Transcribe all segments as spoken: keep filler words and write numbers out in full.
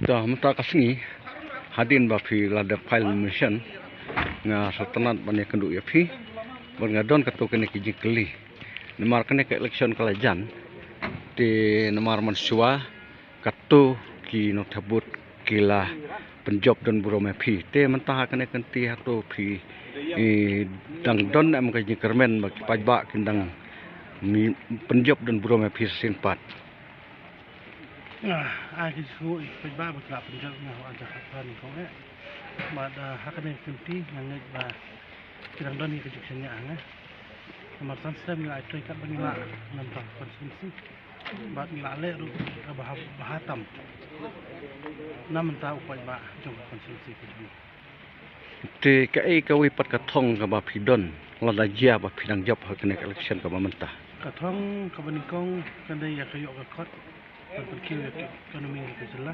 Ta mynta ka sngi, hadien ba phi la dep file motion, nga sngewtynnat ban ïakynduh ïa phi, bad nga don katto katne ki jingkylli. Namar kane ka election ka la jan, te namar mynshuwa katto ki nongthep vote ki la pynjop don burom ïa phi. Te mynta ha kane ka kynti hato phi, eh, dang don em ka jingkyrmen ba ki paidbah kin dang pynjop don burom ïa phi shisien pat? Ah, ai ki shu i paidbah ba ki la pynjop nga ha ka jaka ka nyngkong eh. Bad, ah, ha kane ka kynti nga ngeit ba ki dang don ïa ka jingshaniah hangne. Namar san snem ngi la ai trei katba ngi lah na bynta ka constituency. Bad ngi la leh ruh kaba ha, ba ha tam na bynta u paidbah jong ka constituency ka jong ngi. Te kaei kawei pat ka thong kaba phi don lada jia ba phi dang jop ha kane ka election kaba mynta? Ka thong kaba nyngkong ka dei ïa ka ïoh ka kot ban pynkiew ïa ka economy ka jylla.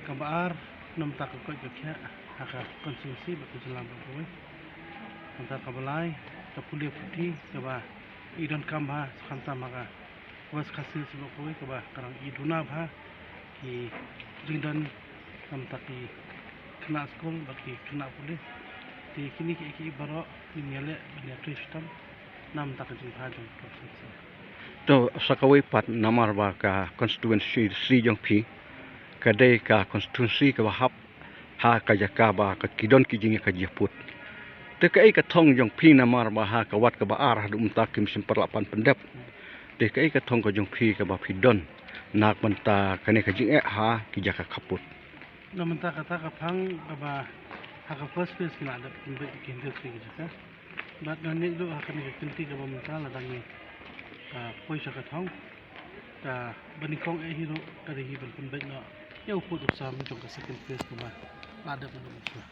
Kaba ar, na bynta ka koit ka khiah ha ka constituency bad ka jylla baroh kawei. Nangta kaba lai, ka pule puthi kaba i donkam bha, khamtam ha ka West Khasi Hills baroh kawei, kaba ka dang i duna bha ki jingdon na bynta ki khynnah skul bad ki khynnah pule. Te kine kiei kiei baroh ngin ïaleh ban ïatrei shitom na bynta ka jingbha jong ka constituency. To, sa kawei pat, namar ba ka constituency jong phi ka dei ka constituency kaba hap ha ka jaka ba ka ki don ki jingïakajia pud. Te kaei ka thong jong phi namar ba ha ka wat kaba ar haduh mynta kim shym pat lah ban pyndep? Te kaei ka thong ka jong phi kaba phi don na ka bynta kane ka jingeh ha ki jaka khappud? Na bynta kata ka phang kaba ha ka first phase ngi la dep pynbeit ki hynriew tylli ki jaka. Bad nga ngeit ruh ha kane ka kynti kaba mynta lada ngi, ah, poi sha ka thong, kaba nyngkong eh hi ruh ka dei hi ban pynbeit noh ïa u pud u sam jong ka second phase kaba la dep pynbeit.